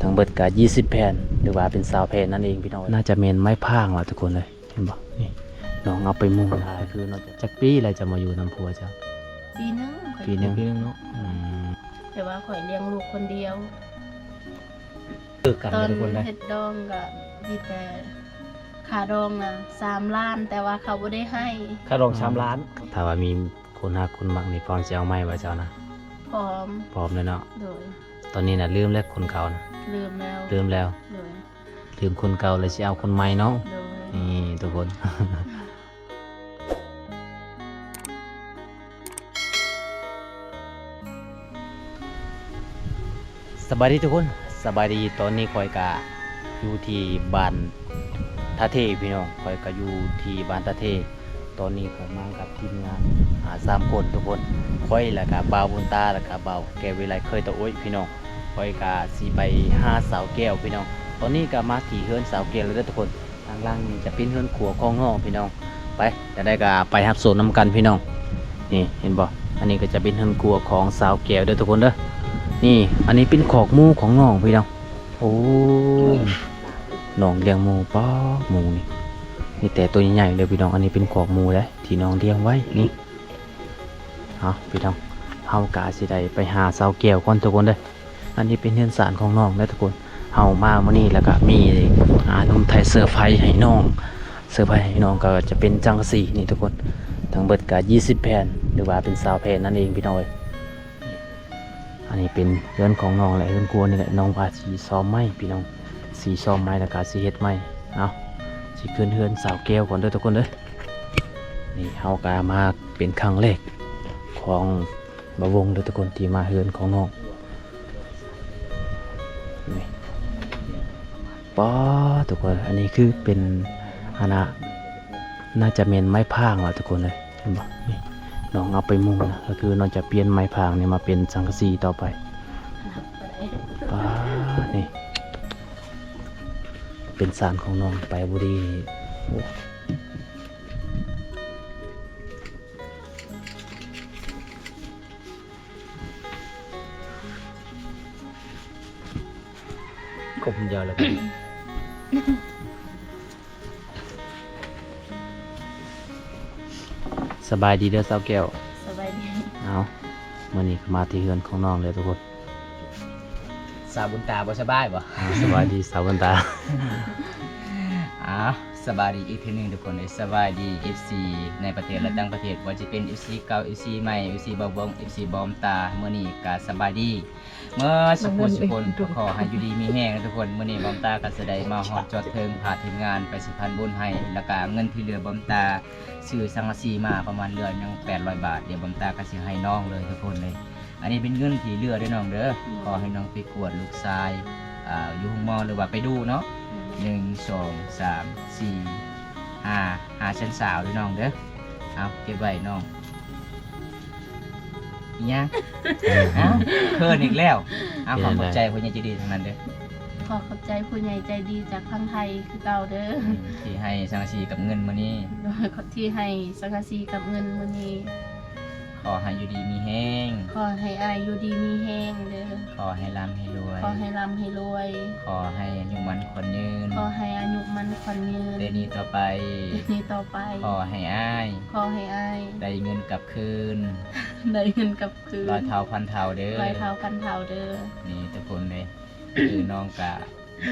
ທັງເບິດກໍຊາວແຜ່ນ ຫຼືວ່າເປັນຊາວແຜ່ນນັ້ນເອງພີ່ນ້ອງ. ໜ້າຈະແມ່ນໄມ້ພາງລະທຸກຄົນເອີຍ. ເຫັນບໍ່? ນີ້ ນ້ອງເອົາໄປມຸງ ຄືນ້ອງ ຈັກປີແລ້ວຈະມາຢູ່ນຳຜົວເຈົ້າ? ປີໜຶ່ງ. ປີໜຶ່ງ ປີໜຶ່ງເນາະ. ອືມ ແຕ່ວ່າຂ້ອຍລ້ຽງລູກຄົນດຽວ. ເລີກກັນ ຕອນເດີທຸກຄົນເດີ ເຮັດດອງກໍມີແຕ່ຄ່າດອງນະສາມລ້ານ ແຕ່ວ່າເຂົາບໍ່ໄດ້ໃຫ້. ຄ່າດອງສາມລ້ານ. ຖ້າວ່າມີຄົນຮັກຄົນມັກນີ້ ພ້ອມຊິເອົາໃໝ່ບໍ່ເຈົ້ານະ? ພ້ອມ. ພ້ອມແລ້ວເນາະ. ໂດຍ. ຕອນນີ້ນະລືມແລ້ວຄົນເກົ່ານະ? ລືມແລ້ວ. ລືມແລ້ວ. ໂດຍ. ລືມຄົນເກົ່າແລ້ວຊິເອົາຄົນໃໝ່ເນາະ. ໂດຍ. ນີ້ທຸກຄົນ. ສະບາຍດີທຸກຄົນ ສະບາຍດີ. ຕອນນີ້ຂ້ອຍກະຢູ່ທີ່ບ້ານທ່າເທພີ່ນ້ອງ ຂ້ອຍກະຢູ່ທີ່ບ້ານທ່າເທ. ຕອນນີ້ຂ້ອຍມາກັບທີມງານ ອາ ສາມຄົນທຸກຄົນ ຂ້ອຍ ແລ້ວກະບ່າວບຸນຕາ ແລ້ວກະບ່າວແກ້ວວິໄລ ເຄີຍຕາໂອ້ຍພີ່ນ້ອງ. ຂ້ອຍກະຊິໄປຫາສາວແກ້ວພີ່ນ້ອງ. ຕອນນີ້ກະມາທີ່ເຮືອນສາວແກ້ວແລ້ວເດີທຸກຄົນ. ທາງຫຼັງນີ້ຈະເປັນເຮືອນຄົວຂອງນ້ອງພີ່ນ້ອງ. ໄປ ຈັ່ງໃດກໍໄປຮັບຊົມນຳກັນພີ່ນ້ອງ. ນີ້ເຫັນບໍ່? ອັນນີ້ກໍຈະເປັນເຮືອນຄົວຂອງສາວແກ້ວເດີທຸກຄົນເດີ. ນີ້ ອັນນີ້ເປັນຄອກໝູຂອງນ້ອງພີ່ນ້ອງ. ໂອ້ ນ້ອງລ້ຽງໝູ ປາ ໝູນີ້ ມີແຕ່ໂຕໃຫຍ່ໆເດີພີ່ນ້ອງ. ອັນນີ້ເປັນຄອກໝູເດ້ ທີ່ນ້ອງລ້ຽງໄວ້ນີ້. ເອົາ ພີ່ນ້ອງ ເຮົາກໍຊິໄດ້ໄປຫາສາວແກ້ວກ່ອນທຸກຄົນເດີ. ອັນນີ້ເປັນເຮືອນຊານຂອງນ້ອງເດີທຸກຄົນ. ເຮົາມາມື້ນີ້ແລ້ວກໍມີ ອາ ໜຸ່ມໄທເຊີໄພໃຫ້ນ້ອງ ເຊີໄພໃຫ້ນ້ອງກໍຈະເປັນສັງກະສີນີ້ທຸກຄົນ. ທັງເບິດກໍຊາວແຜ່ນ ຫຼືວ່າເປັນຊາວແຜ່ນນັ້ນເອງພີ່ນ້ອງເອີຍ. ອັນນີ້ເປັນເຮືອນຂອງນ້ອງ ແລະ ເຮືອນຄົວນີ້ແຫຼະ. ນ້ອງວ່າຊິຊອມໃໝ່ພີ່ນ້ອງ ຊິຊອມໃໝ່ແລ້ວກໍຊິເຮັດໃໝ່. ເອົາ ຊິຂຶ້ນເຮືອນສາວແກ້ວກ່ອນເດີທຸກຄົນເດີ. ນີ້ເຮົາກໍມາເປັນຄັ້ງແລກຂອງບ່າວວົງເດີທຸກຄົນ ທີ່ມາເຮືອນຂອງນ້ອງ. ນີ້ ປາ ທຸກຄົນ ອັນນີ້ຄືເປັນ ອັນນ່າ ໜ້າຈະແມ່ນໄມ້ພາງລະທຸກຄົນເອີຍ. ເຫັນບໍ່? ນີ້ ນ້ອງເອົາໄປມຸງນະ ກໍຄືນ້ອງຈະປ່ຽນໄມ້ພາງນີ້ມາເປັນສັງກະສີຕໍ່ໄປ. ປາ ນີ້ ເປັນຊານຂອງນ້ອງໄປບໍ່ດີ. ໂອ້ ຄົບຍາວແລ້ວ. ສະບາຍດີເດີສາວແກ້ວ. ສະບາຍດີ. ເອົາ ມື້ນີ້ກໍມາທີ່ເຮືອນຂອງນ້ອງເດີທຸກຄົນ. ສາວບຸນຕາບໍ່ສະບາຍບໍ່? ເອົາ ສະບາຍດີສາວບຸນຕາ. ເອົາ ສະບາຍດີອີກເທື່ອໜຶ່ງທຸກຄົນເອີຍ. ສະບາຍດີເອັຟຊີໃນປະເທດ ແລະ ຕ່າງປະເທດ ບໍ່ວ່າຈະເປັນເອັຟຊີເກົ່າ ເອັຟຊີໃໝ່ ເອັຟຊີບ່າວວົງ ເອັຟຊີບ່າວບຸນຕາ. ມື້ນີ້ກໍສະບາຍດີ ເໝິດສຸຜູ້ສຸຄົນ ກໍຂໍໃຫ້ຢູ່ດີມີແຮງເດີທຸກຄົນ. ມື້ນີ້ບ່າວຕາກໍຈະໄດ້ມາຮອດຈອດເຖິງ ພາທີມງານໄປສະພານບຸນໃຫ້ ແລ້ວກໍເງິນທີ່ເຫຼືອບ່າວຕາຊື້ສັງກະສີມາປະມານເຫຼືອຍັງແປດຮ້ອຍບາດ ດຽວບ່າວຕາກໍຊິໃຫ້ນ້ອງເລີຍທຸກຄົນເລີຍ. ອັນນີ້ເປັນເງິນທີ່ເຫຼືອເດີນ້ອງເດີ. ຂໍໃຫ້ນ້ອງໄປກວດລູກຊາຍ ອ່າ ຢູ່ໂຮງໝໍ ຫຼືວ່າໄປດູເນາະ. ໜຶ່ງ ສອງ ສາມ ສີ່ ຫ້າ ຫ້າແສນຊາວເດີນ້ອງເດີ. ເອົາ ເກັບໄວ້ນ້ອງ. ອີຫຍັງ? ເອົ້າ ເຂີນອີກແລ້ວ. ເອົາ ເປັນຈັ່ງໃດ? ຂອບໃຈຜູ້ໃຫຍ່ໃຈດີທັງນັ້ນເດີ. ຂໍຂອບໃຈຜູ້ໃຫຍ່ໃຈດີຈາກຝັ່ງໄທຄືເກົ່າເດີ ອືມ ທີ່ໃຫ້ສັງກະສີກັບເງິນມື້ນີ້. ໂດຍ ທີ່ໃຫ້ສັງກະສີກັບເງິນມື້ນີ້. ຂໍໃຫ້ຢູ່ດີມີແຮງ. ຂໍໃຫ້ອ້າຍຢູ່ດີມີແຮງເດີ. ຂໍໃຫ້ລ່ຳໃຫ້ລວຍ. ຂໍໃຫ້ລ່ຳໃຫ້ລວຍ. ຂໍໃຫ້ອາຍຸໝັ້ນຂວັນຍືນ. ຂໍໃຫ້ອາຍຸໝັ້ນຂວັນຍືນ. ແຕ່ນີ້ຕໍ່ໄປ. ແຕ່ນີ້ຕໍ່ໄປ. ຂໍໃຫ້ອ້າຍ. ຂໍໃຫ້ອ້າຍ. ໄດ້ເງິນກັບຄືນ. ໄດ້ເງິນກັບຄືນ. ຮ້ອຍເທົ່າພັນເທົ່າເດີ. ຮ້ອຍເທົ່າພັນເທົ່າເດີ. ນີ້ທຸກຄົນເດ້. ຄືນ້ອງກະ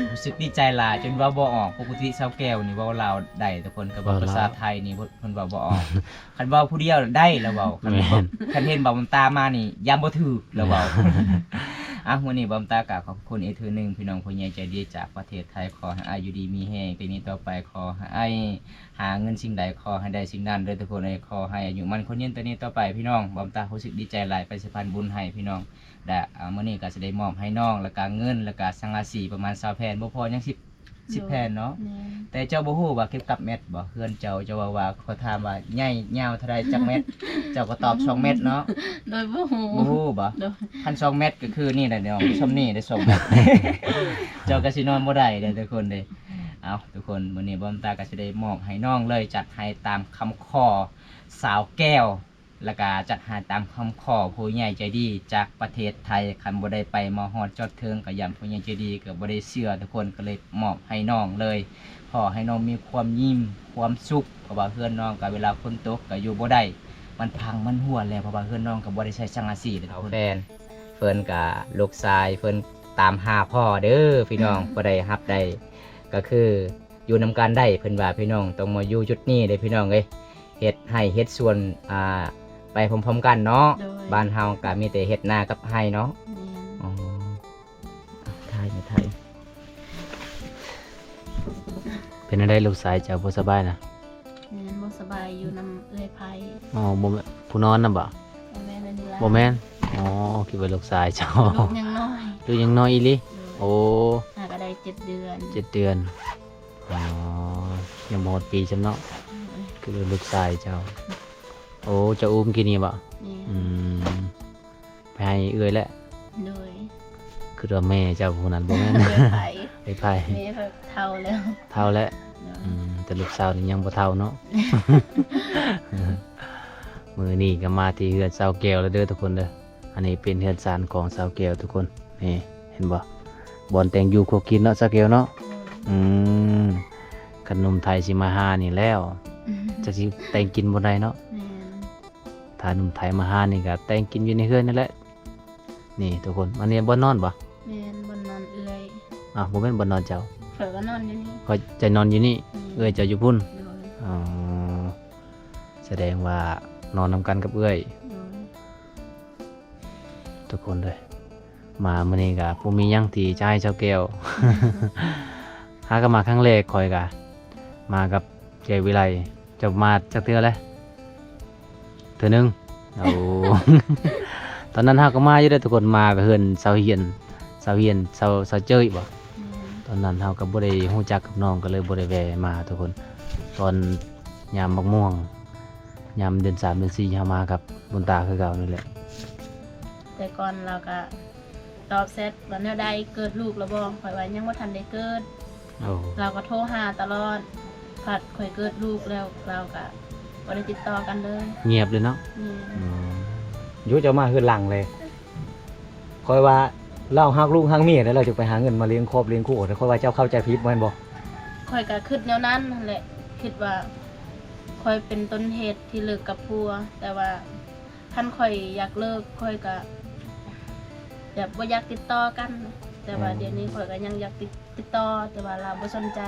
ຮູ້ສຶກດີໃຈຫຼາຍຈົນເວົ້າບໍ່ອອກ. ປົກກະຕິສາວແກ້ວນີ້ເວົ້າລາວໄດ້ທຸກຄົນ ກະເວົ້າ ເວົ້າລາວ ພາສາໄທນີ້ເພິ່ນເວົ້າບໍ່ອອກ. ຄັນເວົ້າຜູ້ດຽວໄດ້ລະເວົ້າ. ຄັນ ແມ່ນ ຄັນເຫັນບ່າວບຸນຕາມານີ້ຢ້ານບໍ່ຖືກລະເວົ້າ. ແມ່ນ ອ່ະ ມື້ນີ້ບ່າວບຸນຕາກະຂອບຄຸນອີກເທື່ອໜຶ່ງ ພີ່ນ້ອງຜູ້ໃຫຍ່ໃຈດີຈາກປະເທດໄທ. ຂໍໃຫ້ອ້າຍຢູ່ດີມີແຮງ ແຕ່ນີ້ຕໍ່ໄປ ຂໍໃຫ້ອ້າຍຫາເງິນສິ່ງໃດ ຂໍໃຫ້ໄດ້ສິ່ງນັ້ນເດີທຸກຄົນເອີຍ. ຂໍໃຫ້ອາຍຸໝັ້ນຂວັນຍືນ ແຕ່ນີ້ຕໍ່ໄປ ພີ່ນ້ອງ. ບ່າວບຸນຕາຮູ້ສຶກດີໃຈຫຼາຍ ໄປສະພານບຸນໃຫ້ ພີ່ນ້ອງ. ແລະ ອາ ມື້ນີ້ກໍຊິໄດ້ມອບໃຫ້ນ້ອງ ແລ້ວກໍເງິນ ແລ້ວກໍສັງກະສີປະມານຊາວແຜ່ນ ບໍ່ພໍຍັງສິບ ສິບແຜ່ນເນາະ. ແມ່ນ ແຕ່ເຈົ້າບໍ່ຮູ້ວ່າເກັບກັບແມັດບໍ່? ເຮືອນເຈົ້າ ເຈົ້າເວົ້າວ່າ ເຂົາຖາມວ່າໃຫຍ່ຍາວເທົ່າໃດ ຈັກແມັດ ເຈົ້າກໍຕອບສອງແມັດເນາະ. ໂດຍ ບໍ່ຮູ້ ບໍ່ຮູ້ບໍ່? ໂດຍ ຄັນສອງແມັດກໍຄືນີ້ແຫຼະນ້ອງ ຊ່ຳນີ້ໄດ້ສອງແມັດ ເຈົ້າກໍຊິນອນບໍ່ໄດ້ເດ້ທຸກຄົນເດ້. ເອົາ ທຸກຄົນ ມື້ນີ້ບ່າວບຸນຕາກໍຊິໄດ້ມອບໃຫ້ນ້ອງເລີຍ ຈັດໃຫ້ຕາມຄຳຂໍສາວແກ້ວ. ແລ້ວກະຈັດຫາຕາມຄຳຂໍຜູ້ໃຫຍ່ໃຈດີຈາກປະເທດໄທ. ຄັນບໍ່ໄດ້ໄປມາຮອດຈອດເຖິງ ກະຢ້ານຜູ້ໃຫຍ່ໃຈດີກະບໍ່ໄດ້ເຊື່ອທຸກຄົນ ກະເລີຍມອບໃຫ້ນ້ອງເລີຍ. ຂໍໃຫ້ນ້ອງມີຄວາມຍິ້ມຄວາມສຸກ ເພາະວ່າເຮືອນນ້ອງກະເວລາຝົນຕົກກະຢູ່ບໍ່ໄດ້ ມັນພັງມັນຮົ່ວແລ້ວ ເພາະວ່າເຮືອນນ້ອງກະບໍ່ໄດ້ໃຊ້ສັງກະສີເດ້ທຸກຄົນ. ເອົາແຟນ ເພິ່ນກະລູກຊາຍເພິ່ນຕາມຫາພໍ່ເດີພີ່ນ້ອງ ບໍ່ໄດ້ຮັບໄດ້ ກະຄືຢູ່ນຳກັນໄດ້ ເພິ່ນວ່າພີ່ນ້ອງ ຕ້ອງມາຢູ່ຈຸດນີ້ເດ້ພີ່ນ້ອງເອີຍ ເຮັດໄຮ່ເຮັດສວນ ອ່າ ໄປພ້ອມໆກັນເນາະ. ໂດຍ ບ້ານເຮົາກະມີແຕ່ເຮັດນາກັບໄຮ່ເນາະ. ແມ່ນ ອໍ ຖ່າຍ ຖ່າຍ ເປັນແນວໃດລູກຊາຍເຈົ້າ ບໍ່ສະບາຍນະ? ແມ່ນ ບໍ່ສະບາຍ ຢູ່ນຳເອື້ອຍໄພ. ອໍ ບໍ່ແມ່ນ ຜູ້ນອນນະບໍ? ບໍ່ແມ່ນ ອັນນີ້ຫຼານ. ບໍ່ແມ່ນ? ອໍ ຄິດວ່າລູກຊາຍເຈົ້າ. ລູກຍັງນ້ອຍ ລູກຍັງນ້ອຍອີ່ຫຼີ? ໂດຍ ໂອ້ ຫາກະໄດ້ເຈັດເດືອນ. ເຈັດເດືອນ. ອໍ ຍັງບໍ່ຮອດປີຊ້ຳເນາະ. ໂດຍ ຄືລູກຊາຍເຈົ້າ. ໂອ້ ເຈົ້າອຸ້ມກີ້ນີ້ບໍ? ແມ່ນ ອືມ ໄປໃຫ້ເອື້ອຍແຫຼະ. ໂດຍ ຄືວ່າແມ່ເຈົ້າຜູ້ນັ້ນບໍ່ແມ່ນ ເອື້ອຍໄພ. ເອື້ອຍໄພ ແມ່ເຖົ້າແລ້ວ. ເຖົ້າແລ້ວ. ໂດຍ ອືມ ແຕ່ລູກສາວນີ້ຍັງບໍ່ເຖົ້າເນາະ. ມື້ນີ້ກໍມາທີ່ເຮືອນສາວແກ້ວແລ້ວເດີທຸກຄົນເດີ. ອັນນີ້ເປັນເຮືອນຊານຂອງສາວແກ້ວທຸກຄົນ. ນີ້ເຫັນບໍ່? ບ່ອນແຕ່ງຢູ່ຄົວກິນເນາະສາວແກ້ວເນາະ. ໂດຍ ອືມ ຄັນໜຸ່ມໄທຊິມາຫານີ້ແລ້ວ ອືມ ຈັກຊິແຕ່ງກິນບ່ອນໃດເນາະ. ແມ່ນ ຖ້າໜຸ່ມໄທມາຫານີ້ກໍແຕ່ງກິນຢູ່ໃນເຮືອນນີ້ແຫຼະ. ນີ້ທຸກຄົນ ອັນນີ້ບ່ອນນອນບໍ່? ແມ່ນ ບ່ອນນອນເອື້ອຍ. ອ້າວ ບໍ່ແມ່ນບ່ອນນອນເຈົ້າ? ຂ້ອຍກໍນອນຢູ່ນີ້. ຂ້ອຍຈະນອນຢູ່ນີ້. ແມ່ນ ເອື້ອຍເຈົ້າຢູ່ພຸ້ນ. ໂດຍ ອໍ ສະແດງວ່ານອນນຳກັນກັບເອື້ອຍ. ໂດຍ ທຸກຄົນເດີ ມາມື້ນີ້ກະບໍ່ມີຫຍັງທີ່ຈະໃຫ້ສາວແກ້ວ. ຫາກະມາຄັ້ງແລກ ຂ້ອຍກະມາກັບເອື້ອຍວິໄລ. ເຈົ້າມາຈັກເທື່ອແລ້ວ? ເທື່ອໜຶ່ງ. ໂອ້ ຕອນນັ້ນເຮົາກໍມາຢູ່ເດ້ທຸກຄົນ ມາເຮືອນສາວຮຽນ ສາວຮຽນ ສາວ ສາວເຈີຍບໍ? ແມ່ນ ຕອນນັ້ນເຮົາກໍບໍ່ໄດ້ຮູ້ຈັກກັບນ້ອງ ກໍເລີຍບໍ່ໄດ້ແວ່ມາທຸກຄົນ. ຕອນຍາມໝາກມ່ວງ ຍາມເດືອນສາມເດືອນສີ່ເຮົາມາກັບບຸນຕາຄືເກົ່ານີ້ແຫຼະ. ແຕ່ກ່ອນລາວກະຕອບແຊັດວ່າແນວໃດ ເກີດລູກແລ້ວບໍ່? ຂ້ອຍວ່າຍັງບໍ່ທັນໄດ້ເກີດ. ໂອ້ ລາວກໍໂທຫາຕະຫຼອດ ພັດຂ້ອຍເກີດລູກແລ້ວ ລາວກະບໍ່ໄດ້ຕິດຕໍ່ກັນເລີຍ. ງຽບເລີຍເນາະ. ແມ່ນ ອືມ ຢູ່ເຈົ້າມາເຮືອນຫຼັງເລີຍ. ຂ້ອຍວ່າລາວຮັກລູກຮັກເມຍແລ້ວ ລາວຈຶ່ງໄປຫາເງິນມາລ້ຽງຄອບລ້ຽງຄົວ. ແຕ່ຂ້ອຍວ່າເຈົ້າເຂົ້າໃຈຜິດແມ່ນບໍ່? ຂ້ອຍກໍຄິດແນວນັ້ນຫັ້ນແຫຼະ ຄິດວ່າຂ້ອຍເປັນຕົ້ນເຫດທີ່ເລີກກັບຜົວ. ແຕ່ວ່າຄັນຂ້ອຍຢາກເລີກ ຂ້ອຍກໍແບບບໍ່ຢາກຕິດຕໍ່ກັນ. ແຕ່ວ່າ ອໍ ດຽວນີ້ຂ້ອຍກໍຍັງຢາກຕິດ ຕິດຕໍ່ ແຕ່ວ່າລາວບໍ່ສົນໃຈ.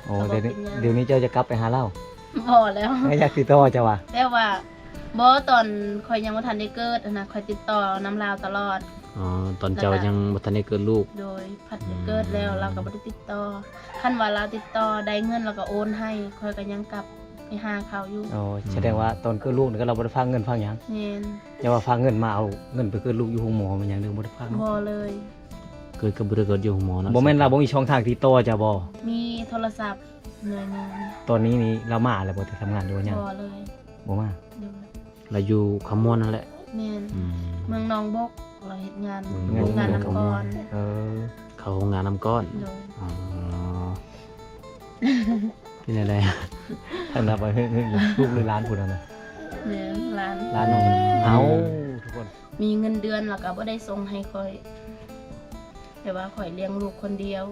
ອໍ ກໍບໍ່ເປັນຫຍັງ. ດຽວນີ້ ດຽວນີ້ເຈົ້າຈະກັບໄປຫາລາວ? ບໍ່ແລ້ວ. ແມ່ນຢາກຕິດຕໍ່ເຈົ້າວ່າ? ແບບວ່າ ບໍ່ ຕອນຂ້ອຍຍັງບໍ່ທັນໄດ້ເກີດຫັ້ນນະ ຂ້ອຍຕິດຕໍ່ນຳລາວຕະຫຼອດ. ອໍ ຕອນເຈົ້າ ແລ້ວກໍ ຍັງບໍ່ທັນໄດ້ເກີດລູກ. ໂດຍ ພັດໄດ້ເກີດແລ້ວ ອືມ ລາວກໍບໍ່ໄດ້ຕິດຕໍ່. ຄັນວ່າລາວຕິດຕໍ່ໄດ້ເງິນ ລາວກໍໂອນໃຫ້ ຂ້ອຍກໍຍັງກັບໄປຫາເຂົາຢູ່. ອໍ ສະແດງວ່າ ອືມ ຕອນເກີດລູກນີ້ກໍລາວບໍ່ໄດ້ຝາກເງິນຝາກຫຍັງ? ແມ່ນ. ຢ່າວ່າຝາກເງິນມາເອົາເງິນໄປເກີດລູກຢູ່ໂຮງໝໍແມ່ນຫຍັງ ຫຼືບໍ່ໄດ້ຝາກເນາະ? ບໍ່ເລີຍ. ເກີດກໍບໍ່ໄດ້ເກີດຢູ່ໂຮງໝໍເນາະ. ບໍ່ແມ່ນລາວບໍ່ມີຊ່ອງທາງຕິດຕໍ່ເຈົ້າບໍ່? ມີໂທລະສັບໜ່ວຍໜຶ່ງ. ຕອນນີ້ນີ້ລາວມາແລ້ວບໍ່ ແຕ່ທຳງານ ຫຼືວ່າຍັງ? ບໍ່ເລີຍ. ບໍ່ມາ. ໂດຍ. ລາວຢູ່ຄຳມ່ວນນັ້ນແຫຼະ. ແມ່ນ. ອືມ ເມືອງໜອງບົກ ລາວເຮັດງານ ເມືອງ ໂຮງງານນ້ຳກ້ອນ. ເອີ ເຂົ້າໂຮງງານນ້ຳກ້ອນ. ໂດຍ. ອໍ ເປັນແນວໃດ? ທາງນັ້ນໄປ ລູກຫຼືຫຼານຜູ້ນັ້ນນະ? ແມ່ນ ຫຼານ. ຫຼານນ້ອງ. ເອົາ ທຸກຄົນ ມີເງິນເດືອນແລ້ວກໍບໍ່ໄດ້ສົ່ງໃຫ້ຂ້ອຍ ແຕ່ວ່າຂ້ອຍລ້ຽງລູກຄົນດຽວ.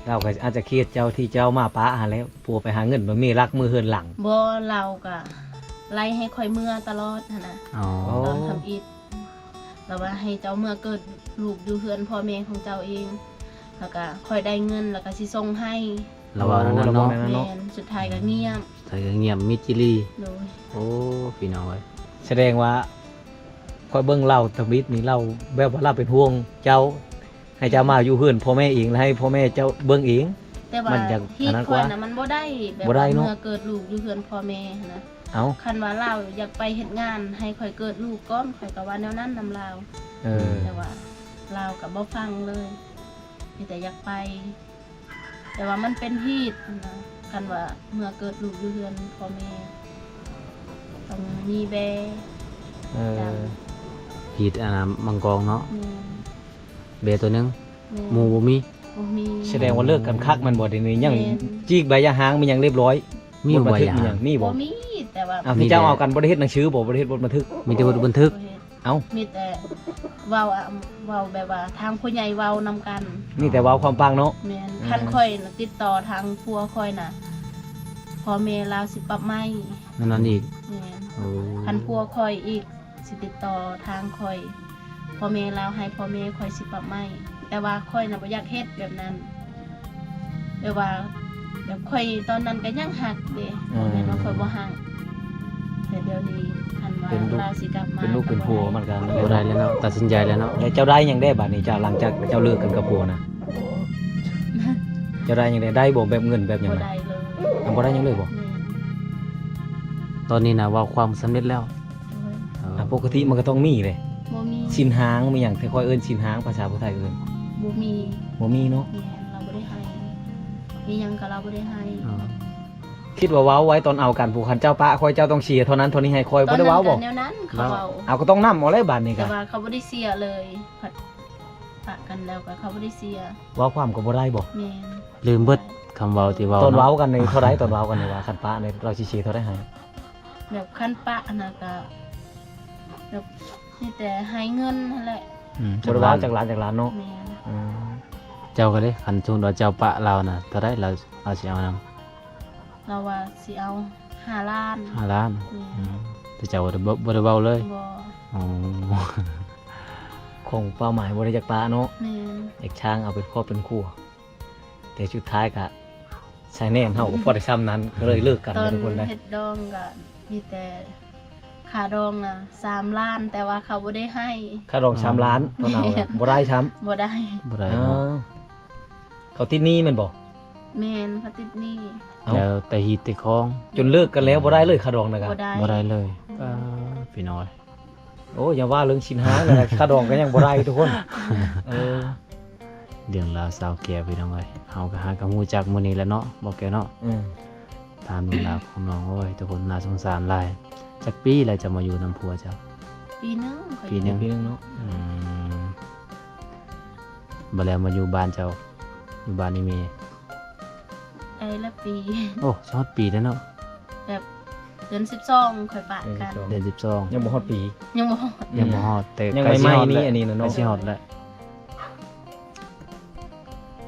ລາວກໍອາດຈະເຄຍດເຈົ້າທີ່ເຈົ້າມາປະຫັ້ນແຫຼະ ຜົວໄປຫາເງິນ ແບບມີລັກມືເຮືອນຫຼັງ. ບໍ່ ລາວກໍໄລ່ໃຫ້ຂ້ອຍເມືອຕະຫຼອດຫັ້ນນະ. ອໍ ຕອນທຳອິດ ລາວວ່າໃຫ້ເຈົ້າເມືອເກີດລູກຢູ່ເຮືອນພໍ່ແມ່ຂອງເຈົ້າເອງ ແລ້ວກໍຂ້ອຍໄດ້ເງິນ ແລ້ວກໍຊິສົ່ງໃຫ້. ລາວເວົ້າແນວນັ້ນເນາະ. ແມ່ນ. ສຸດທ້າຍກໍງຽບ. ສຸດທ້າຍກໍງຽບ ມິດຈີ່ຫຼີ. ໂດຍ. ໂອ້ ພີ່ນ້ອງເອີຍ ສະແດງວ່າຂ້ອຍເບິ່ງລາວທຳອິດນີ້ ລາວແບບວ່າລາວເປັນຫ່ວງເຈົ້າ ໃຫ້ເຈົ້າມາຢູ່ເຮືອນພໍ່ແມ່ເອງ ແລ້ວໃຫ້ພໍ່ແມ່ເຈົ້າເບິ່ງເອງ. ແຕ່ວ່າ ມັນຈະ ທີ່ ອັນນັ້ນກວ່າ ຂ້ອຍນະ ມັນບໍ່ໄດ້ ແບບ ບໍ່ໄດ້ເນາະ ວ່າເມືອເກີດລູກຢູ່ເຮືອນພໍ່ແມ່ຫັ້ນນະ. ເອົ້າ ຄັນວ່າລາວຢາກໄປເຮັດງານໃຫ້ຂ້ອຍເກີດລູກກ່ອນ ຂ້ອຍກໍວ່າແນວນັ້ນນຳລາວ. ເອີ ແຕ່ວ່າລາວກໍບໍ່ຟັງເລີຍ ມີແຕ່ຢາກໄປ ແຕ່ວ່າມັນເປັນຮີດຫັ້ນນະ ຄັນວ່າເມືອເກີດລູກຢູ່ເຮືອນພໍ່ແມ່ ຕ້ອງມີແບ້. ເອີ ຮີດອັນນະ ມັງກອງເນາະ. ແມ່ນ. ແບ້ໂຕໜຶ່ງ. ແມ່ນ. ໝູ່ບໍ່ມີ? ບໍ່ມີ. ສະແດງວ່າເລີກກັນຄັກແມ່ນບໍ່? ດຽວນີ້ຍັງ ແມ່ນ ຈີກໃບຢ່າຮ້າງ ມີຫຍັງລຽບຮ້ອຍ. ມີບໍ່ ບົດບັນທຶກ ໃບຢ່າຮ້າງ? ມີຫຍັງ ມີບໍ່? ບໍ່ມີ. ແຕ່ວ່າ ອ້າວ ທີ່ເຈົ້າເອົາກັນບໍ່ໄດ້ເຮັດໜັງສືບໍ່? ບໍ່ໄດ້ເຮັດບົດບັນທຶກ? ມີແຕ່ບົດບັນທຶກ. ບໍ່ເຮັດ. ເອົ້າ ມີແຕ່ເວົ້າ ອາ ເວົ້າແບບວ່າທາງຜູ້ໃຫຍ່ເວົ້ານຳກັນ. ມີແຕ່ເວົ້າຄວາມຟັງເນາະ? ແມ່ນ. ເອີ ຄັນຂ້ອຍນະຕິດຕໍ່ທາງຜົວຂ້ອຍນະ ພໍ່ແມ່ລາວຊິປັບໃໝ. ນັ້ນອີກ. ແມ່ນ. ໂອ້ ຄັນຜົວຂ້ອຍອີກ ຊິຕິດຕໍ່ທາງຂ້ອຍ ພໍ່ແມ່ລາວໃຫ້ພໍ່ແມ່ຂ້ອຍຊິປັບໃໝ. ແຕ່ວ່າຂ້ອຍນະບໍ່ຢາກເຮັດແບບນັ້ນ ແບບວ່າ ແບບຂ້ອຍຕອນນັ້ນກໍຍັງຮັກເດ້. ອືມ. ບໍ່ແມ່ນວ່າຂ້ອຍບໍ່ຮັກ ແຕ່ດຽວນີ້ຄັນວ່າ ເປັນລູກ ລາວຊິກັບມາ ເປັນລູກເປັນຜົວມັນກໍ ບໍ່ໄດ້ແລ້ວເນາະ ຕັດສິນໃຈແລ້ວເນາະ. ແລ້ວເຈົ້າໄດ້ຫຍັງແດ່ບາດນີ້ ເຈົ້າ ຫຼັງຈາກເຈົ້າເລີກກັນກັບຜົວນະ? ເຈົ້າໄດ້ຫຍັງແດ່? ໄດ້ບໍ່ ແບບເງິນແບບຫຍັງນະ? ບໍ່ໄດ້ເລີຍ. ຍັງບໍ່ໄດ້ຫຍັງເລີຍບໍ່? ແມ່ນ. ຕອນນີ້ນະເວົ້າຄວາມສຳເລັດແລ້ວ. ໂດຍ. ເອີ ອ່າ ປົກກະຕິມັນກໍຕ້ອງມີເດ້. ບໍ່ມີ. ສິນຫ້າງມີຫຍັງ ທີ່ຂ້ອຍເອີ້ນສິນຫ້າງ ພາສາຜູ້ໄທເອີ້ນ? ບໍ່ມີ. ບໍ່ມີເນາະ? ແມ່ນ ລາວບໍ່ໄດ້ໃຫ້. ມີຫຍັງກໍລາວບໍ່ໄດ້ໃຫ້. ອໍ ຄິດວ່າເວົ້າໄວ້ຕອນເອົາກັນ ຜູ້ ຄັນເຈົ້າປະຂ້ອຍ ເຈົ້າຕ້ອງເສຍເທົ່ານັ້ນເທົ່ານີ້ໃຫ້ຂ້ອຍ ບໍ່ໄດ້ເວົ້າບໍ່? ຕອນນັ້ນກໍແນວນັ້ນເຂົາເວົ້າ. ເອົາ ກໍຕ້ອງນຳເອົາແຫຼະບາດນີ້ກະ. ແຕ່ວ່າເຂົາບໍ່ໄດ້ເສຍເລີຍ ພັດປະກັນແລ້ວກໍເຂົາບໍ່ໄດ້ເສຍ. ເວົ້າຄວາມກໍບໍ່ໄດ້ບໍ່? ແມ່ນ. ລືມເບິດຄຳເວົ້າທີ່ເວົ້າ. ຕອນເວົ້າກັນນີ້ເທົ່າໃດ? ຕອນເວົ້າກັນນີ້ວ່າຄັນປະນີ້ລາວຊິເສຍເທົ່າໃດໃຫ້? ແບບຄັນປະຫັ້ນນະກະ ແບບມີແຕ່ໃຫ້ເງິນຫັ້ນແຫຼະ. ອືມ. ບໍ່ໄດ້ເວົ້າຈັກລ້ານ ຈັກລ້ານເນາະ? ແມ່ນ. ອືມ. ເຈົ້າກໍເດ້ ຄັນສົມມຸດວ່າເຈົ້າປະລາວນະ ເທົ່າໃດລາວ ລາວຊິເອົານຳ? ລາວວ່າຊິເອົາຫ້າລ້ານ. ຫ້າລ້ານ. ແມ່ນ. ອືມ. ແຕ່ເຈົ້າບໍ່ໄດ້ ບໍ່ ບໍ່ໄດ້ເວົ້າເລີຍ? ບໍ່. ອໍ ຄວາມເປົ້າໝາຍບໍ່ໄດ້ຢາກປະເນາະ? ແມ່ນ. ຢາກຊ່າງເອົາເປັນຄອບເປັນຄົວ. ແຕ່ສຸດທ້າຍກະ ຊາຍແນມເຮົາກໍພໍໄດ້ຊ່ຳນັ້ນ ກໍເລີຍເລີກກັນ ທຸກຄົນເດ້. ຕອນເຮັດດອງກໍມີແຕ່ຄ່າດອງນະສາມລ້ານ ແຕ່ວ່າເຂົາບໍ່ໄດ້ໃຫ້. ຄ່າດອງສາມລ້ານ ຕອນເອົານະ ບໍ່ໄດ້ຊ້ຳ. ບໍ່ໄດ້. ບໍ່ໄດ້ເນາະ. ເຂົາຕິດໜີ້ແມ່ນບໍ່? ແມ່ນ ເຂົາຕິດໜີ້. ເອົ້າ ແລ້ວແຕ່ຮີດແຕ່ຄອງ ຈົນເລີກກັນແລ້ວ ບໍ່ໄດ້ເລີຍ ຄ່າດອງນະກະ. ບໍ່ໄດ້. ບໍ່ໄດ້ເລີຍ. ອືມ. ປ້າ ພີ່ນ້ອງ. ໂອ້ ຢ່າວ່າເລື່ອງສິນຫ້າງນະ ຄ່າດອງກໍຍັງບໍ່ໄດ້ ທຸກຄົນ. ເອີ ເລື່ອງລາວສາວແກ້ວ ພີ່ນ້ອງເອີຍ ເຮົາກໍຫາກໍຮູ້ຈັກມື້ນີ້ແຫຼະເນາະ ບໍ່ແກ້ວເນາະ. ອືມ. ຖາມເລື່ອງລາວຂອງນ້ອງ ໂອ້ຍ ທຸກຄົນ ໜ້າສົງສານຫຼາຍ. ຈັກປີແລ້ວເຈົ້າມາຢູ່ນຳຜົວເຈົ້າ? ປີໜຶ່ງ. ປີໜຶ່ງ. ປີໜຶ່ງເນາະ. ອືມ. ບັດແລ້ວມາຢູ່ບ້ານເຈົ້າ ຢູ່ບ້ານອີ່ແມ່ ໄດ້ລະປີ. ໂອ້ ຮອດປີແລ້ວເນາະ. ແບບເດືອນສິບສອງຂ້ອຍປະກັນ. ເດືອນສິບສອງ. ຍັງບໍ່ຮອດປີ. ຍັງບໍ່ຮອດ. ອືມ. ຍັງບໍ່ຮອດ ແຕ່ ຍັງໃກ້ຊິຮອດແລ້ວ. ໃກ້ຊິຮອດແລ້ວ.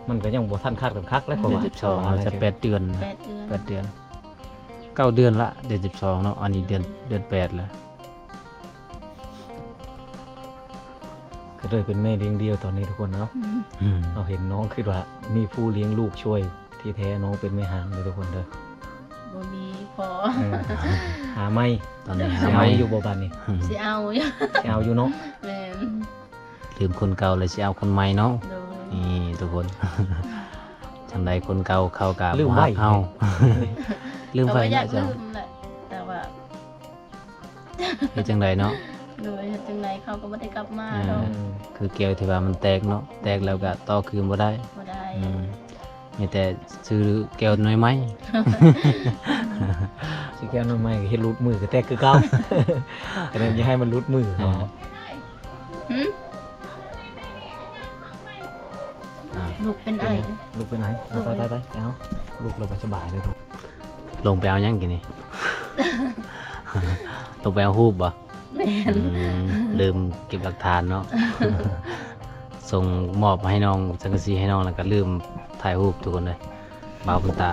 ມັນກໍຍັງບໍ່ທັນຄາດກັນຄັກແລ້ວ ເດືອນສິບສອງ ເຮົາຈະແປດເດືອນ. ແປດເດືອນ. ເກົ້າເດືອນລະ ເດືອນສິບສອງເນາະ. ອັນນີ້ເດືອນ ເດືອນແປດແລ້ວ. ກໍເລີຍເປັນແມ່ລ້ຽງດ່ຽວຕອນນີ້ ທຸກຄົນເນາະ. ອືມ. ເຮົາເຫັນນ້ອງຄິດວ່າມີຜູ້ລ້ຽງລູກຊ່ວຍ ທີ່ແທ້ນ້ອງເປັນແມ່ຮ້າງເດີ ທຸກຄົນເດີ. ບໍ່ມີພໍ. ເອີ ຫາໃໝ່. ຕອນນີ້ຫາໃໝ່. ຊິເອົາຢູ່ບໍ່ບາດນີ້? ອືມ. ຊິເອົາຢູ່. ຊິເອົາຢູ່ເນາະ. ແມ່ນ. ລືມຄົນເກົ່າແລ້ວຊິເອົາຄົນໃໝ່ເນາະ. ໂດຍ. ນີ້ທຸກຄົນ ຈັ່ງໃດຄົນເກົ່າເຂົາກໍບໍ່ຮັກເຮົາ. ລືມໄວ້. ລືມໄປແລ້ວເຈົ້າ. ກໍບໍ່ຢາກລືມແຫຼະ ແຕ່ວ່າ ເຮັດຈັ່ງໃດເນາະ? ໂດຍ ເຮັດຈັ່ງໃດເຂົາກໍບໍ່ໄດ້ກັບມາ. ເອີ ດອກ. ຄືແກ້ວທີ່ວ່າມັນແຕກເນາະ ແຕກແລ້ວກໍຕໍ່ຄືນບໍ່ໄດ້. ບໍ່ໄດ້. ອືມ. ມີແຕ່ຊື້ແກ້ວໜ້ອຍໃໝ່. ຊື້ແກ້ວນ້ອຍໃໝ່ກໍເຮັດຫຼຸດມືກໍແຕກຄືເກົ່າ. ກໍແມ່ນຢ່າໃຫ້ມັນຫຼຸດມືເນາະ. ຫືມ? ອ່າ ລູກເປັນໄອ. ລູກເປັນໄອ. ໂດຍ. ໄປໆໆ ເອົາ ລູກລາວບໍ່ສະບາຍເລີຍ. ລົງໄປເອົາຫຍັງກີ້ນີ້? ລົງໄປເອົາຮູບບໍ່? ແມ່ນ. ອືມ ລືມເກັບຫຼັກຖານເນາະ. ສົ່ງມອບໃຫ້ນ້ອງ ສັງກະສີໃຫ້ນ້ອງ ແລ້ວກໍລືມຖ່າຍຮູບ ທຸກຄົນເອີຍ. ບ່າວບຸນຕາ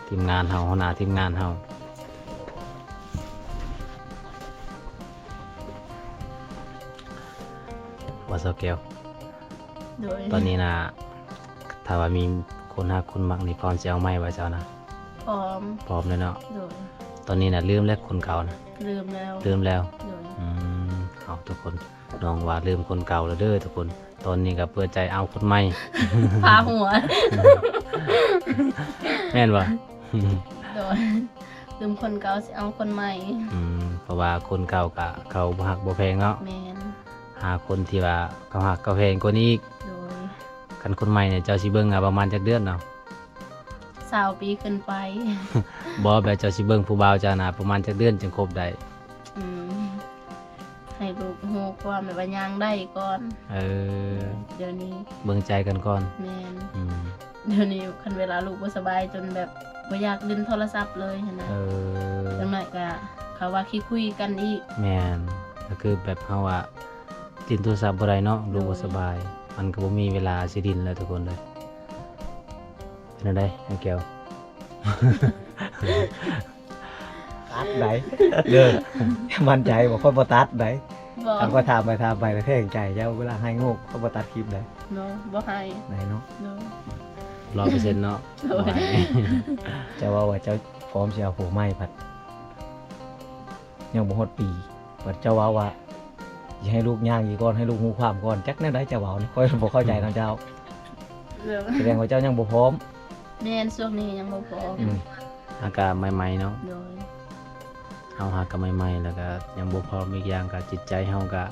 ທີມງານເຮົາ ຫົວໜ້າທີມງານເຮົາ. ວ່າສາວແກ້ວ. ໂດຍ. ຕອນນີ້ນະ ຖ້າວ່າມີຄົນຮັກຄົນມັກນີ້ ພ້ອມຊິເອົາໃໝ່ບໍ່ເຈົ້ານະ? ພ້ອມ. ພ້ອມແລ້ວເນາະ. ໂດຍ. ຕອນນີ້ນະ ລືມແລ້ວຄົນເກົ່ານະ? ລືມແລ້ວ. ລືມແລ້ວ. ໂດຍ. ອືມ. ເອົາ ທຸກຄົນ ນ້ອງວ່າລືມຄົນເກົ່າແລ້ວເດີ ທຸກຄົນ. ຕອນນີ້ກໍເປີດໃຈເອົາຄົນໃໝ່. ພາຫົວ. ແມ່ນບໍ່? ໂດຍ. ລືມຄົນເກົ່າ ຊິເອົາຄົນໃໝ່. ອືມ. ເພາະວ່າຄົນເກົ່າກະເຂົາບໍ່ຮັກບໍ່ແພງເນາະ. ແມ່ນ. ຫາຄົນທີ່ວ່າເຂົາຮັກເຂົາແພງກວ່ານີ້ອີກ. ໂດຍ. ຄັນຄົນໃໝ່ນີ້ເຈົ້າຊິເບິ່ງເອົາປະມານຈັກເດືອນເນາະ? ຊາວປີຂຶ້ນໄປ. ບໍ່ ແບບເຈົ້າຊິເບິ່ງຜູ້ບ່າວເຈົ້ານະ ປະມານຈັກເດືອນຈຶ່ງຄົບໄດ້? ອືມ. ໃຫ້ລູກຮູ້ຄວາມແບບວ່າຍ່າງໄດ້ກ່ອນ. ເອີ. ດຽວນີ້ເບິ່ງໃຈກັນກ່ອນ. ແມ່ນ. ອືມ. ດຽວນີ້ຄັນເວລາລູກບໍ່ສະບາຍ ຈົນແບບ ບໍ່ຢາກຫຼິ້ນໂທລະສັບເລີຍຫັ້ນນະ. ເອີ ຈັ່ງໜ້ອຍກໍເຂົາວ່າຂີ້ຄຸຍກັນອີກ. ແມ່ນ ກໍຄືແບບເຮົາວ່າຫຼິ້ນໂທລະສັບບໍ່ໄດ້ເນາະ ລູກບໍ່ສະບາຍ ມັນກໍບໍ່ມີເວລາຊິຫຼິ້ນແລ້ວທຸກຄົນເອີຍ. ເປັນແນວໃດ ນ້ອງແກ້ວ? ຕັດໄດ໋ ເດີ ໝັ້ນໃຈບໍ່? ຂ້ອຍບໍ່ຕັດໄດ໋. ບໍ່ ຄັນຂ້ອຍຖາມໄປຖາມໄປແລ້ວແຂງໃຈເຈົ້າ ເວລາໃຫ້ງູກ ຂ້ອຍບໍ່ຕັດຄລິບໄດ໋. ບໍ່ ບໍ່ໃຫ້ ໄດ້ເນາະ ເນາະ ຮ້ອຍເປີເຊັນເນາະ. ໂດຍ ເຈົ້າເວົ້າວ່າເຈົ້າພ້ອມຊິເອົາຜົວໃໝ່ ພັດຍັງບໍ່ຮອດປີ ບັດເຈົ້າເວົ້າວ່າ ຊິໃຫ້ລູກຍ່າງອີກກ່ອນ ໃຫ້ລູກຮູ້ຄວາມກ່ອນ ຈັກແນວໃດຈະເວົ້ານີ້ ຂ້ອຍບໍ່ເຂົ້າໃຈນຳເຈົ້າ. ໂດຍ ສະແດງວ່າເຈົ້າຍັງບໍ່ພ້ອມ. ແມ່ນ ຊ່ວງນີ້ຍັງບໍ່ພ້ອມ. ອືມ ຫາກະໃໝ່ໆເນາະ. ໂດຍ ເຮົາຫາກະໃໝ່ໆ ແລ້ວກະຍັງບໍ່ພ້ອມ ອີກຢ່າງກະຈິດໃຈເຮົາກະ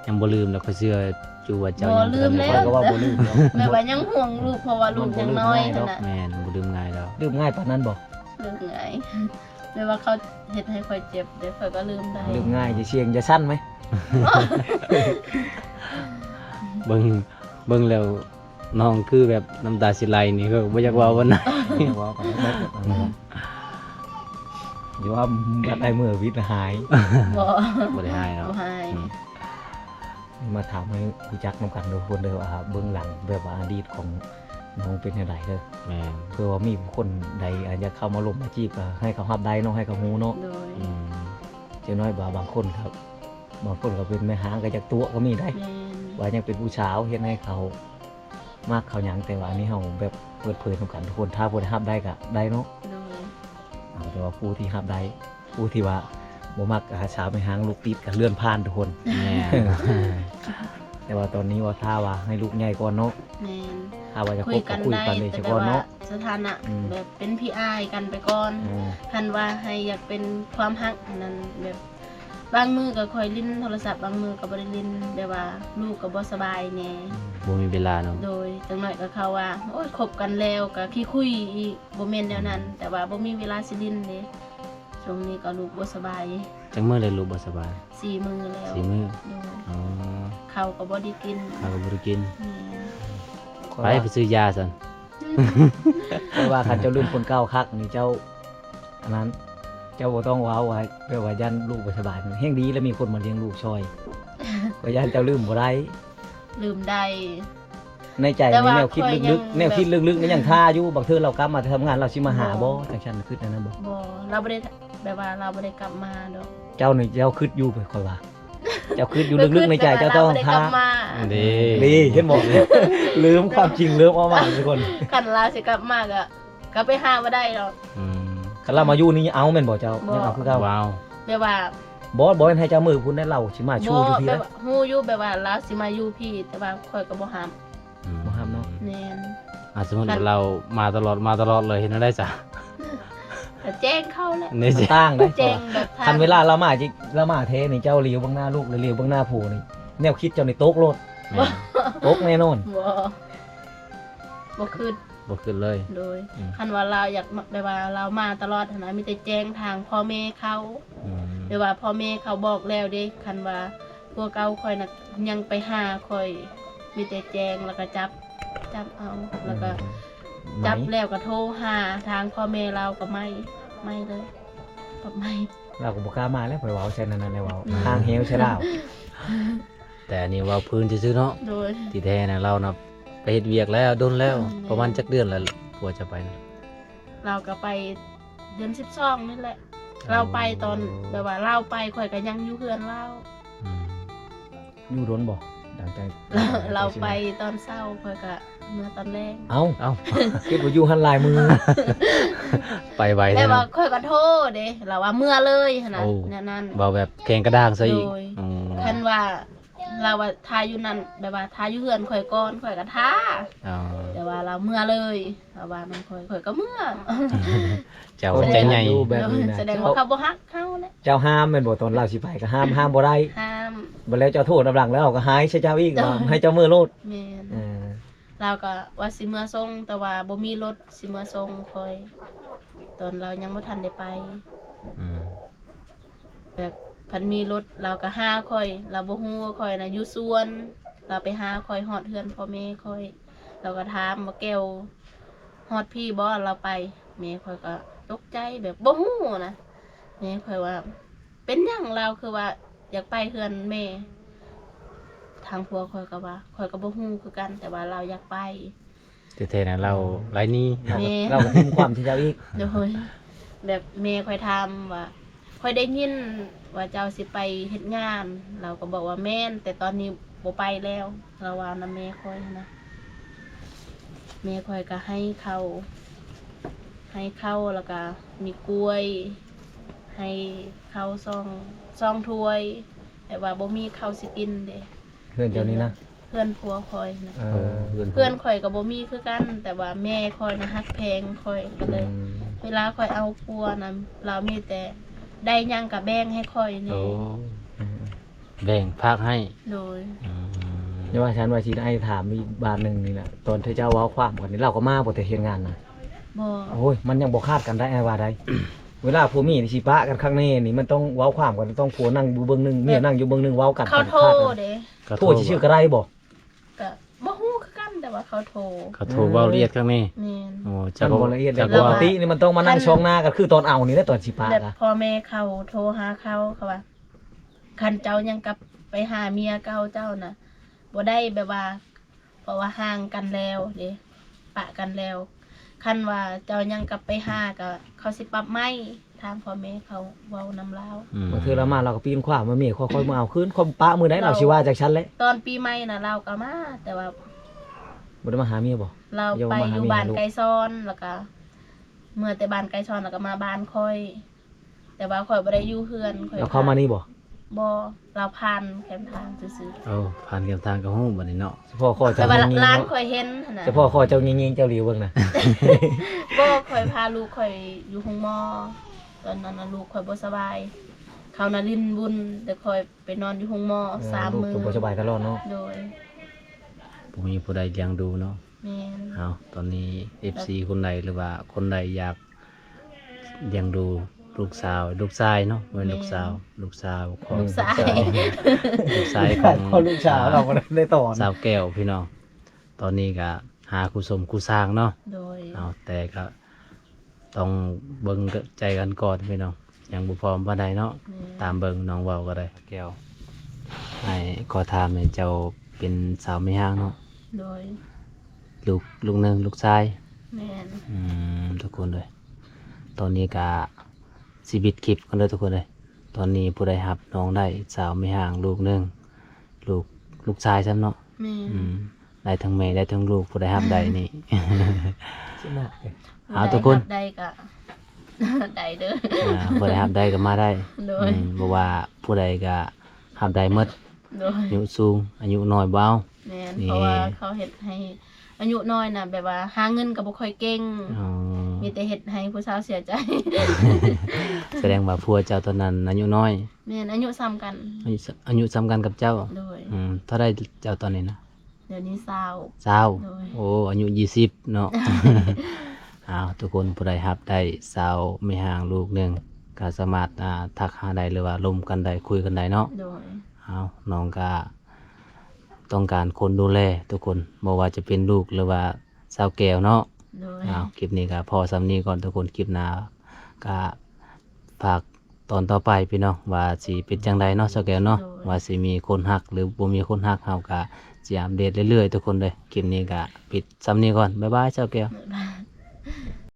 ຍັງບໍ່ລືມ ແລ້ວຂ້ອຍເຊື່ອຢູ່ວ່າເຈົ້າຍັງບໍ່ລືມແລ້ວ. ຂ້ອຍກໍວ່າບໍ່ລືມເນາະ ແບບວ່າຍັງຫ່ວງລູກ ເພາະວ່າລູກຍັງນ້ອຍຫັ້ນນະ. ແມ່ນ ບໍ່ລືມງ່າຍດອກ. ລືມງ່າຍປານນັ້ນບໍ່? ລືມງ່າຍ. ແບບວ່າເຂົາເຮັດໃຫ້ຂ້ອຍເຈັບເດ້ ຂ້ອຍກໍລືມໄດ້. ລືມງ່າຍ ຢ່າສ່ຽງ ຢ່າສັ່ນໄໝ? ເບິ່ງ ເບິ່ງແລ້ວນ້ອງຄືແບບນ້ຳຕາຊິໄຫຼນີ້ ຂ້ອຍກໍບໍ່ຢາກເວົ້າປານໃດ. ບໍ່ຢາກເວົ້າປານໃດ. ຢ່າວ່າບັດອ້າຍເມືອວິດຫາຍ. ບໍ່ ບໍ່ໄດ້ຫາຍເນາະ. ບໍ່ຫາຍ. ອືມ ມາຖາມໃຫ້ຮູ້ຈັກນຳກັນເດີ ທຸກຄົນເດີ ວ່າເບື້ອງຫຼັງ ແບບວ່າອະດີດຂອງນ້ອງເປັນແນວໃດເດີ. ແມ່ນ ເພື່ອວ່າມີຄົນໃດ ອາ ຢາກເຂົ້າມາລົມມາຈີບ ກໍໃຫ້ເຂົາຮັບໄດ້ເນາະ ໃຫ້ເຂົາຮູ້ເນາະ. ໂດຍ ອືມ ຢ່າງໜ້ອຍວ່າບາງຄົນກໍ ບາງຄົນກໍເປັນແມ່ຮ້າງ ກໍຢາກຕົວະກໍມີໄດ໋. ແມ່ນ ວ່າຍັງເປັນຜູ້ສາວ ເຮັດໃຫ້ເຂົາມັກເຂົາຫຍັງ ແຕ່ວ່າອັນນີ້ເຮົາແບບເປີດເຜີຍນຳກັນທຸກຄົນ ຖ້າຜູ້ໃດຮັບໄດ້ກໍໄດ້ເນາະ. ໂດຍ ເອົາແຕ່ວ່າຜູ້ທີ່ຮັບໄດ້ ຜູ້ທີ່ວ່າບໍ່ມັກ ອາ ສາວແມ່ຮ້າງລູກຕິດກໍເລື່ອນຜ່ານທຸກຄົນ. ແມ່ນ ແຕ່ວ່າຕອນນີ້ວ່າຖ້າວ່າໃຫ້ລູກໃຫຍ່ກ່ອນເນາະ. ແມ່ນ ຖ້າວ່າຈະຄົບກໍຄຸຍກັນໄດ້ ແຕ່ວ່າສະຖານະ ອືມ ແບບເປັນພີ່ອ້າຍກັນໄປກ່ອນ. ເອີ ຄັນວ່າໃຫ້ຢາກເປັນຄວາມຮັກຫັ້ນນັ້ນ ແບບບາງມື້ກໍຄ່ອຍຫຼິ້ນໂທລະສັບ ບາງມື້ກໍບໍ່ໄດ້ຫຼິ້ນ ແບບວ່າລູກກໍບໍ່ສະບາຍແດ່. ບໍ່ມີເວລາເນາະ. ໂດຍ ຈັກໜ້ອຍກໍເຂົາວ່າ ໂອ້ຍ ຄົບກັນແລ້ວກໍຂີ້ຄຸຍອີກ. ບໍ່ແມ່ນແນວນັ້ນ ອືມ ແຕ່ວ່າບໍ່ມີເວລາຊິຫຼິ້ນເດ້. ຊ່ວງນີ້ກໍລູກບໍ່ສະບາຍ. ຈັກມື້ແລ້ວລູກບໍ່ສະບາຍ? ສີ່ມື້ແລ້ວ. ສີ່ມື້? ໂດຍ. ອໍ ເຂົ້າກໍບໍ່ໄດ້ກິນ. ເຂົ້າກໍບໍ່ໄດ້ກິນ. ແມ່ນ. ໄປ ໄປຊື້ຢາຊັ້ນ. ເພາະວ່າຄັນເຈົ້າລືມຄົນເກົ່າຄັກນີ້ ເຈົ້າ ອັນນັ້ນ ເຈົ້າບໍ່ຕ້ອງເວົ້າວ່າ ແບບວ່າຢ້ານລູກບໍ່ສະບາຍ. ແຮ່ງດີແລ້ວມີຄົນມາລ້ຽງລູກຊ່ອຍ. ຂ້ອຍຢ້ານເຈົ້າລືມບໍ່ໄດ້. ລືມໄດ້. ໃນໃຈ ແຕ່ວ່າ ແນວຄິດ ຂ້ອຍຍັງ ລຶກໆ ແນວຄິດ ແບບ ລຶກໆ ນີ້ຍັງຖ້າຢູ່ ບາງເທື່ອລາວກັບມາແຕ່ທຳງານ ລາວຊິມາຫາບໍ່? ບໍ່ ຈັ່ງຊັ້ນຄິດແນວນັ້ນບໍ່? ບໍ່ ລາວບໍ່ໄດ້ ແບບວ່າລາວບໍ່ໄດ້ກັບມາດອກ. ເຈົ້ານີ້ເຈົ້າຄິດຢູ່ ຂ້ອຍວ່າ ເຈົ້າຄິດຢູ່ ຄິດ ລຶກໆ ໃນໃຈ ແຕ່ວ່າ ເຈົ້າຕ້ອງ ລາວບໍ່ໄດ້ກັບມາ ຖ້າ ເດ້ ເດ້ ເຫັນບໍ່? ລືມ ຄວາມຈິງເລີ່ມອອກມາທຸກຄົນ. ຄັນລາວຊິກັບມາກໍ ກໍໄປຫາບໍ່ໄດ້ດອກ. ອືມ ຄັນລາວມາຢູ່ນີ້ເອົາແມ່ນບໍ່ເຈົ້າ? ບໍ່ ຍັງເອົາຄືເກົ່າ? ວ້າວ ແບບວ່າ ບໍ່ ບໍ່ແມ່ນໃຫ້ເຈົ້າມືພຸ້ນໄດ້ ລາວຊິມາຊູຢູ່ພີ້. ແບບວ່າຮູ້ຢູ່ ແບບວ່າລາວຊິມາຢູ່ພີ້ ແຕ່ວ່າຂ້ອຍກໍບໍ່ຮັບ. ອືມ ບໍ່ຮັບເນາະ. ແມ່ນ. ອາ ສົມມຸດວ່າລາວມາຕະຫຼອດ ມາຕະຫຼອດເລີຍ ເຮັດແນວໃດຊະ? ກໍແຈ້ງເຂົາແຫຼະ. ມັນຕ່າງເດ້. ແຈ້ງແບບ ຄັນເວລາລາວມາຈິ ລາວມາແທ້ນີ້ ເຈົ້າຫຼຽວເບິ່ງໜ້າລູກ ແລະ ຫຼຽວເບິ່ງໜ້າຜົວນີ້ ແນວຄິດເຈົ້ານີ້ຕົກໂລດ. ແມ່ນ ຕົກແນ່ນອນ. ບໍ່ ບໍ່ຄິດ ບໍ່ຄິດເລີຍ. ໂດຍ. ອືມ ຄັນວ່າລາວຢາກມາ ແບບວ່າລາວມາຕະຫຼອດຫັ້ນນະ ມີແຕ່ແຈ້ງທາງພໍ່ແມ່ເຂົາ. ອືມ ແບບວ່າພໍ່ແມ່ເຂົາບອກແລ້ວເດ້ ຄັນວ່າຜົວເກົ່າຂ້ອຍນະຍັງໄປຫາຂ້ອຍ ມີແຕ່ແຈ້ງ ແລ້ວກໍຈັບ ຈັບເອົາ ແລ້ວກໍ ອືມ ຈັບແລ້ວກໍໂທຫາທາງພໍ່ແມ່ລາວ ກໍໄໝ້ ໄໝ້ເລີຍ ປັບໄໝ້. ລາວກໍບໍ່ກ້າມາແລ້ວ ຂ້ອຍເວົ້າໃສ່ນັ້ນນະ ແລ້ວເວົ້າ ອືມ ທາງແຮວໃສ່ລາວ. ແຕ່ອັນນີ້ເວົ້າພື້ນຊື່ໆເນາະ. ໂດຍ. ທີ່ແທ້ນະ ລາວນະໄປເຮັດວຽກແລ້ວ ດົນແລ້ວ. ອືມ ປະມານຈັກເດືອນແລ້ວ ກວ່າຈະໄປນະ? ລາວກໍໄປເດືອນສິບສອງນີ້ແຫຼະ. ອໍ ລາວໄປຕອນ ແບບວ່າລາວໄປ ຂ້ອຍກໍຍັງຢູ່ເຮືອນລາວ. ອືມ ຢູ່ດົນບໍ່? ຫຼັງຈາກ ລາວໄປຕອນເຊົ້າ ຂ້ອຍກໍເມືອຕອນແລງ. ເອົ້າ ເອົ້າ ຄິດວ່າຢູ່ຫັ້ນຫຼາຍມື້. ໄປໄວແທ້ເນາະ. ແຕ່ວ່າຂ້ອຍກໍໂທເດ້ ລາວວ່າເມືອເລີຍຫັ້ນນະ. ໂອ້ ແນວນັ້ນ ເວົ້າແບບແຂງກະດ້າງຊະອີກ. ໂດຍ. ອືມ ຄັນວ່າ ລາວວ່າຖ້າຢູ່ນັ້ນ ແບບວ່າຖ້າຢູ່ເຮືອນຂ້ອຍກ່ອນ ຂ້ອຍກໍຖ້າ. ອໍ ແຕ່ວ່າລາວເມືອເລີຍ ລາວວ່ານຳຂ້ອຍ ຂ້ອຍກໍເມືອ. ເຈົ້າໃຈໃຫຍ່. ແບບນີ້ນະ ສະແດງວ່າເຂົາບໍ່ຮັກເຮົາແຫຼະ. ເຈົ້າຫ້າມແມ່ນບໍ່? ຕອນລາວຊິໄປກໍຫ້າມ ຫ້າມບໍ່ໄດ້. ຫ້າມ. ບັດແລ້ວເຈົ້າໂທນຳຫຼັງ ແລ້ວເຂົາກໍຮ້າຍໃສ່ເຈົ້າອີກ ວ່າໃຫ້ເຈົ້າເມືອໂລດ. ແມ່ນ. ເອີ ລາວກໍວ່າຊິເມືອສົ່ງ ແຕ່ວ່າບໍ່ມີລົດຊິເມືອສົ່ງຂ້ອຍ ຕອນລາວຍັງບໍ່ທັນໄດ້ໄປ. ອືມ ແບບຄັນມີລົດລາວກໍຫາຂ້ອຍ ລາວບໍ່ຮູ້ວ່າຂ້ອຍນະຢູ່ສວນ ລາວໄປຫາຂ້ອຍຮອດເຮືອນພໍ່ແມ່ຂ້ອຍ ລາວກໍຖາມວ່າ ແກ້ວ ຮອດພີ້ບໍ່? ລາວໄປ ແມ່ຂ້ອຍກໍຕົກໃຈ ແບບບໍ່ຮູ້ນະ. ແມ່ຂ້ອຍວ່າ ເປັນຫຍັງລາວຄືວ່າຢາກໄປເຮືອນແມ່? ທາງຜົວຂ້ອຍກໍວ່າ ຂ້ອຍກໍບໍ່ຮູ້ຄືກັນ ແຕ່ວ່າລາວຢາກໄປ. ແທ້ໆນະ ລາວໄລ່ໜີ. ແມ່ ລາວກໍຖິ້ມຄວາມໃສ່ເຈົ້າອີກ. ໂດຍ ແບບແມ່ຂ້ອຍຖາມວ່າ ຂ້ອຍໄດ້ຍິນວ່າເຈົ້າຊິໄປເຮັດງານ ລາວກໍບອກວ່າ ແມ່ນ ແຕ່ຕອນນີ້ບໍ່ໄປແລ້ວ ລາວວ່ານຳແມ່ຂ້ອຍນະ. ແມ່ຂ້ອຍກໍໃຫ້ເຂົ້າ ໃຫ້ເຂົ້າ ແລ້ວກໍມີກ້ວຍ ໃຫ້ເຂົ້າສອງ ສອງຖ້ວຍ ແຕ່ວ່າບໍ່ມີເຂົ້າຊິກິນເດ້. ເຮືອນເຈົ້ານີ້ນະ? ເຮືອນຜົວຂ້ອຍນະ. ເອີ ເອີ ເຮືອນຜົວ ເຮືອນຂ້ອຍກໍບໍ່ມີຄືກັນ ແຕ່ວ່າແມ່ຂ້ອຍນະຮັກແພງຂ້ອຍ ກໍເລີຍ ອືມ ເວລາຂ້ອຍເອົາຜົວນະ ລາວມີແຕ່ໄດ້ຫຍັງກໍແບ່ງໃຫ້ຂ້ອຍນີ້. ໂອ້ ອືມ ແບ່ງພາກໃຫ້. ໂດຍ ອືມ ຢ່າວ່າຊັ້ນ ວ່າຊິໄດ້ຖາມອີກບາດໜຶ່ງນີ້ນະ ຕອນທີ່ເຈົ້າເວົ້າຄວາມກັນນີ້ ລາວກໍມາບໍ່ ແຕ່ເຮັດງານນະ? ບໍ່. ໂອ້ຍ ມັນຍັງບໍ່ຂາດກັນໄດ້ ອ້າຍວ່າໄດ໋. ເວລາຜົວເມຍນີ້ຊິປະກັນຄັກແນ່ນີ້ ມັນຕ້ອງເວົ້າຄວາມກັນ ຕ້ອງຜົວນັ່ງຢູ່ເບື້ອງໜຶ່ງ ເມຍນັ່ງຢູ່ເບື້ອງໜຶ່ງ ເວົ້າກັນ. ເຂົາໂທເດ້ ໂທຊື່ໆກໍໄດ້ບໍ່? ກະບໍ່ຮູ້ຄືກັນ ແຕ່ວ່າເຂົາໂທ ເຂົາໂທ ເອີ ເວົ້າລະອຽດຄັກແນ່. ແມ່ນ. ໂອ້ ຈັກ ມັນບໍ່ລະອຽດເດ້ ຈັກ ປົກກະຕິນີ້ມັນຕ້ອງມານັ່ງ ອັນ ຊ່ອງໜ້າກັນ ຄືຕອນເອົານີ້ແຫຼະ ຕອນຊິປະ ແບບ ກະ ພໍ່ແມ່ເຂົາໂທຫາເຂົາ ເຂົາວ່າ ຄັນເຈົ້າຍັງກັບໄປຫາເມຍເກົ່າເຈົ້ານະ ບໍ່ໄດ້ ແບບວ່າ ເພາະວ່າຫ່າງກັນແລ້ວເດ້ ປະກັນແລ້ວ. ຄັນວ່າເຈົ້າຍັງກັບໄປຫາ ກະເຂົາຊິປັບໃໝ. ທາງພໍ່ແມ່ເຂົາເວົ້ານຳລາວ. ອືມ ບາງເທື່ອລາວມາ ລາວກໍປີນຂວາມາ ແມ່ຂ້ອຍ ຂ້ອຍບໍ່ເອົາຄືນ ຂ້ອຍບໍ່ປະມື້ໃດ ລາວຊິວ່າຈັ່ງຊັ້ນແຫຼະ. ຕອນປີໃໝ່ນະ ລາວກໍມາ ແຕ່ວ່າ ບໍ່ໄດ້ມາຫາເມຍບໍ່? ລາວໄປຢູ່ບ້ານໄກສອນ ແລ້ວກໍເມືອແຕ່ບ້ານໄກສອນ ແລ້ວກໍມາບ້ານຂ້ອຍ ແຕ່ວ່າຂ້ອຍບໍ່ໄດ້ຢູ່ເຮືອນ ຂ້ອຍ ລາວເຂົ້າມານີ້ບໍ່? ບໍ່ ລາວຜ່ານແຄມທາງຊື່ໆ. ໂອ້ ຜ່ານແຄມທາງກໍຮູ້ບັດນີ້ເນາະ. ສະເພາະຂໍ້ເຈົ້າ ແຕ່ວ່າ ຍິງໆ ຫຼານ ເນາະ ຂ້ອຍເຫັນຫັ້ນນະ. ສະເພາະຂໍ້ເຈົ້າຍິງໆ ເຈົ້າຫຼຽວເບິ່ງນະ. ບໍ່ ຂ້ອຍພາລູກຂ້ອຍຢູ່ໂຮງໝໍ ຕອນນັ້ນນະ ລູກຂ້ອຍບໍ່ສະບາຍ ເຂົານະຫຼິ້ນບຸນ ແຕ່ຂ້ອຍໄປນອນຢູ່ໂຮງໝໍ ເອີ ສາມມື້ ລູກກໍບໍ່ສະບາຍຕະຫຼອດເນາະ. ໂດຍ ບໍ່ມີຜູ້ໃດລ້ຽງດູເນາະ. ແມ່ນ. ເອົາ ຕອນນີ້ ເອັຟຊີ ຄົນໃດ ຫຼືວ່າຄົນໃດຢາກລ້ຽງດູລູກສາວ ລູກຊາຍເນາະ ບໍ່ແມ່ນ ແມ່ນ ລູກສາວ ລູກສາວຂອງ ລູກຊາຍ ລູກຊາຍຂອງ ຂອງລູກສາວ ອ່າ ເຮົາບໍ່ໄດ້ຕອນ ສາວແກ້ວ ພີ່ນ້ອງ. ຕອນນີ້ກະຫາຄູ່ສົມຄູ່ສ້າງເນາະ. ໂດຍ. ເອົາ ແຕ່ກະ ຕ້ອງເບິ່ງໃຈກັນກ່ອນພີ່ນ້ອງ ຍັງບໍ່ພ້ອມປານໃດເນາະ. ແມ່ນ. ຕາມເບິ່ງນ້ອງເວົ້າກໍໄດ້. ແກ້ວ ອ້າຍຂໍຖາມແດ່ ເຈົ້າເປັນສາວແມ່ຮ້າງເນາະ? ໂດຍ. ລູກ ລູກໜຶ່ງ ລູກຊາຍ? ແມ່ນ. ອືມ ທຸກຄົນເອີຍ ຕອນນີ້ກະຊິປິດຄລິບກ່ອນເດີທຸກຄົນເອີຍ. ຕອນນີ້ຜູ້ໃດຮັບນ້ອງໄດ້ ສາວແມ່ຮ້າງລູກໜຶ່ງ ລູກ ລູກຊາຍຊ້ຳເນາະ. ແມ່ນ. ອືມ ໄດ້ທັງແມ່ໄດ້ທັງລູກ ຜູ້ໃດຮັບໄດ້ນີ້ ຊິມາກເອີຍ. ເອົາ ຜູ້ໃດ ທຸກຄົນຮັບໄດ້ກະໄດ້ເດີ. ອ່າ ຜູ້ໃດຮັບໄດ້ກະມາໄດ້. ໂດຍ. ອືມ ບໍ່ວ່າຜູ້ໃດກະຮັບໄດ້ໝົດ. ໂດຍ. ອາຍຸສູງອາຍຸນ້ອຍບໍ່ເອົາ. ແມ່ນ. ນີ້ ເພາະວ່າເຂົາເຮັດໃຫ້ອາຍຸນ້ອຍນະ ແບບວ່າຫາເງິນກະບໍ່ຄ່ອຍເກັ່ງ. ອໍ. ມີແຕ່ເຮັດໃຫ້ຜູ້ສາວເສຍໃຈ. ສະແດງວ່າຜົວເຈົ້າຕອນນັ້ນອາຍຸນ້ອຍ. ແມ່ນ ອາຍຸສ່ຳກັນ. ອາຍຸ ອາຍຸສ່ຳກັນກັບເຈົ້າ. ໂດຍ. ອືມ ເທົ່າໃດເຈົ້າຕອນນີ້ນະ? ດຽວນີ້ຊາວ. ຊາວ. ໂດຍ. ໂອ້ ອາຍຸຊາວເນາະ. ເອົາ ທຸກຄົນ ຜູ້ໃດຮັບໄດ້ສາວແມ່ຮ້າງລູກໜຶ່ງ ກະສາມາດ ອ່າ ທັກຫາໄດ້ ຫຼືວ່າລົມກັນໄດ້ ຄຸຍກັນໄດ້ເນາະ. ໂດຍ. ເອົາ ນ້ອງກະຕ້ອງການຄົນດູແລທຸກຄົນ ບໍ່ວ່າຈະເປັນລູກ ຫຼືວ່າສາວແກ້ວເນາະ. ໂດຍ. ເອົາ ຄລິບນີ້ກະພໍສ່ຳນີ້ກ່ອນທຸກຄົນ ຄລິບໜ້າກະຝາກ ຕອນຕໍ່ໄປພີ່ນ້ອງ ວ່າຊິເປັນຈັ່ງໃດເນາະ ສາວແກ້ວເນາະ. ໂດຍ. ວ່າຊິມີຄົນຮັກ ຫຼື ບໍ່ມີຄົນຮັກ ເຮົາກະຊິອັບເດດເລື້ອຍໆ ທຸກຄົນເດີ. ຄລິບນີ້ກະປິດສ່ຳນີ້ກ່ອນ. ບາຍບາຍ ສາວແກ້ວ. ບາຍບາຍ.